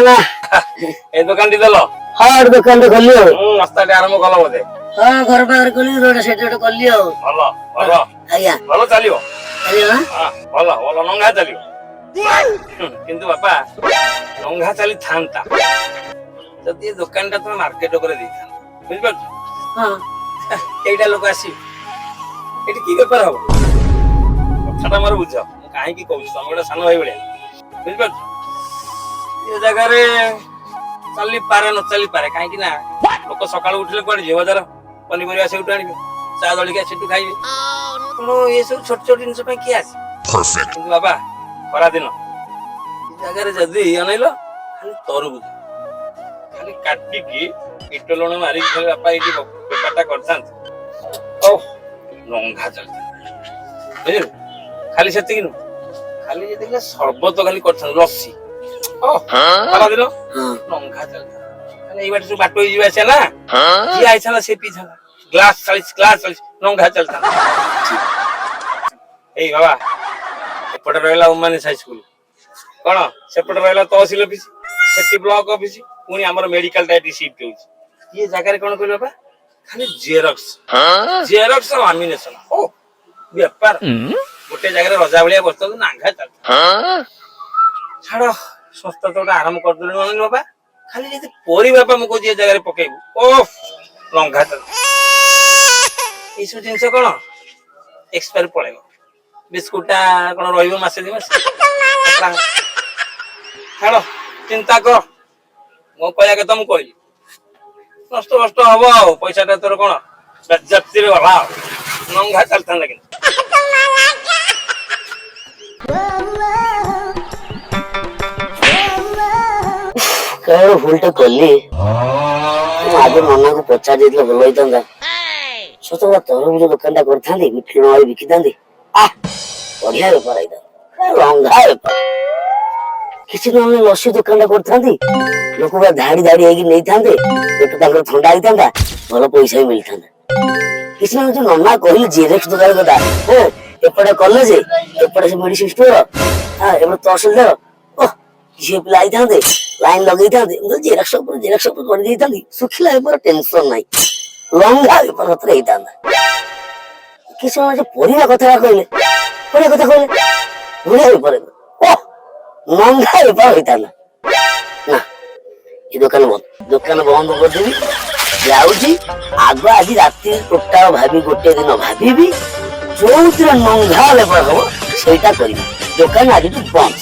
ନା। ଏଇ ଦୋକାନଟି ଦେଲ? ହଁ, ଗୋଟେ ଦୋକାନଟେ ଖୋଲି ଆଉ। ରାସ୍ତାଟି ଆରମ୍ଭ କଲ ବୋଧେ? ହଁ, ଘର ପାଖରେ କଲି, ରୋଡ ସାଇଡ୍ ଗୋଟେ କଲି ଆଉ। ଭଲ ଭଲ। ଆଜ୍ଞା। ଭଲ ଚାଲିବ। ଚାଲିବ ନା? ହଁ, ଭଲ ଭଲ, ନଙ୍ଗା ଚାଲିବ। କିନ୍ତୁ ବାପା, ନଙ୍ଗା ଚାଲିଥାନ୍ତା ଯଦି ଏ ଦୋକାନଟା ତମେ ମାର୍କେଟ ଉପରେ ଦେଇଥାନ୍ତ, ବୁଝିପାରୁଛ? ହଁ। କେଇଟା ଲୋକ ଆସିବେ ଏଠି? କି ବେପାର ହବ? କଥାଟା ମୋର ବୁଝ, ମୁଁ କାହିଁକି କହୁଛି। ତମେ ଗୋଟେ ସାନ ଭାଇ ଭଳିଆ, ବୁଝିପାରୁଛ? ଏ ଜାଗାରେ ଚାଲିପାରେ, ନ ଚାଲିପାରେ। କାହିଁକି ନା ଲୋକ ସକାଳୁ ଉଠିଲେ କୁଆଡେ ଯିବେ? ବଜାର। ପନିପରିବା ସେଇଠୁ ଆଣିବେ, ଚା ଜଳିଖିଆ ସେଠୁ ଖାଇବେ। ତେଣୁ ଏସବୁ ଛୋଟ ଛୋଟ ଜିନିଷ ପାଇଁ କିଏ ଆସେ? କିନ୍ତୁ ବାବା, ଖରା ଦିନ ଏ ଜାଗାରେ ଯଦି ଅନେଇଲ, ଖାଲି ତରଭୁଜ ଖାଲି କାଟିକି ଇଟ ଲୁଣ ମାରିକି ଖାଲି ବାପା ଏଇଠି ବେପାରଟା କରିଥାନ୍ତି, ଓ ଲଙ୍ଘା ଚାଲିଥାନ୍ତା, ବୁଝିଲୁ? ଖାଲି ସେତିକି ନୁହଁ, ଖାଲି ଯେତିକି ସରବତ ଖାଲି କରିଥାନ୍ତି, ଲସି, ଓ ଖରା ଦିନ ଲଙ୍ଘା ଚାଲିଥାନ୍ତା। ଖାଲି ଏଇ ବାଟେ ସବୁ ବାଟ ହେଇଯିବ ଆସିବା ନା, ଯିଏ ଆଇଥାନ୍ତା ସେ ପିଇଥାନ୍ତା, ଗ୍ଲାସ 40, ଗ୍ଲାସ 40, ଲଙ୍ଘା ଚାଲିଥାନ୍ତା। ଏଇ ବାବା, ଏପଟେ ରହିଲା ଓମେନ୍ସ ହାଇସ୍କୁଲ କଣ, ସେପଟେ ରହିଲା ତହସିଲ ଅଫିସ, ସେଠି ବ୍ଲକ ଅଫିସ, ପୁଣି ଆମର ମେଡିକାଲ ଟା ଏଠି ସିଫ୍ଟ ହଉଛି। ଇଏ ଜାଗାରେ କଣ କହିଲୁ ବାପା, ଖାଲି ଜେରକ୍ସ, ଜେରକ୍ସ, ଲାମିନେସନ, ଓ ବେପାର ଗୋଟେ ଜାଗାରେ ରଜା ଭଳିଆ ବସିଥାନ୍ତୁ, ନାଙ୍ଘା ଚାଲିଛି। ଛାଡ, ସଂସ୍ଥା ତ ଗୋଟେ ଆରମ୍ଭ କରିଦେଲୁଣି। ଅନିଲ ବାପା, ଖାଲି ଯଦି ପରିବା ବାପା ମୁଁ କହୁଛି ଏ ଜାଗାରେ ପକେଇବୁ, ଓ ଲଙ୍ଘା ଚାଲିଛି। ଏଇସବୁ ଜିନିଷ କଣ ଏକ୍ସପାୟାର ପଳେଇବ। ବିସ୍କୁଟ ଟା କଣ ରହିବ ମାସେ 2 ମାସ? ଛାଡ, ଚିନ୍ତା କର। ମୋ କହିବା କଥା ମୁଁ କହିଲି। ନଷ୍ଟ ନଷ୍ଟ ହବ ଆଉ ପଇସାଟା ତୋର କଣ ବାଜ୍ୟାପ୍ତିରେ ଗଲା ଆଉ। ନଙ୍ଘା ଚାଲିଥାନ୍ତା କିନ୍ତୁ। କାରଣ ଭୁଲଟା କଲି ମୁଁ, ଆଗେ ନନାକୁ ପଚାରି ଦେଇଥିଲେ ଭଲ ହେଇଥାନ୍ତା। ସତ କଥା, ତରଭୁଜ ଦୋକାନଟା କରିଥାନ୍ତି, ମିଠି ଲୁଣ ମାରି ବିକିଥାନ୍ତି, ଆহ ବଢିଆ ବେପାର ହେଇଥାନ୍ତା, ରଙ୍ଗା ବେପାର। କିଛି ନହେଲେ ଲସି ଦୋକାନଟା କରିଥାନ୍ତି, ଲୋକ ପୁରା ଧାଡି ଧାଡି ହେଇକି ନେଇଥାନ୍ତେ, ପେଟ ତାଙ୍କର ଥଣ୍ଡା ହେଇଥାନ୍ତା, ଭଲ ପଇସା ବି ମିଳିଥାନ୍ତା। କିଛି ନହେଲେ ଯୋଉ ନନା କହିଲେ ଜେରକ୍ସ ଦୋକାନ କଥା, ହଁ, ଏପଟେ କଲେଜ, ଏପଟେ ସେ ମେଡିସିନ ଷ୍ଟୋର, ହଁ, ଏପଟେ ତହସିଲଦାର, ଓହ ଝିଅ ପିଲା ଆଇଥାନ୍ତେ, ଲାଇନ ଲଗେଇଥାନ୍ତେ। ମୁଁ ଜେରକ୍ସ ଉପରେ ଜେରକ୍ସ ଉପରେ କରିଦେଇଥାନ୍ତି, ଶୁଖିଲା ବେପାର, ଟେନସନ ନାହିଁ, ଲଙ୍ଗା ବେପାର ସତରେ ହେଇଥାନ୍ତା। କିଛି ସମୟ ଯୋଉ ପରିବା କଥା କହିଲେ, ପରିବା କଥା କହିଲେ, ବଢିଆ ବେପାର, ଓହ ନଙ୍ଗା ବେପାର ହେଇଥାନ୍ତା। ନା, ଏ ଦୋକାନ ବନ୍ଦ, ଦୋକାନ ବନ୍ଦ କରିଦେବି ଯାଉଛି। ଆଗ ଆଜି ରାତି ଟୋଟାଲ ଭାବି, ଗୋଟେ ଦିନ ଭାବିବି, ଯୋଉଥିରେ ନଙ୍ଘା ବେପାର ହବ ସେଇଟା କରିବି। ଦୋକାନ ଆଜିଠୁ ବନ୍ଦ।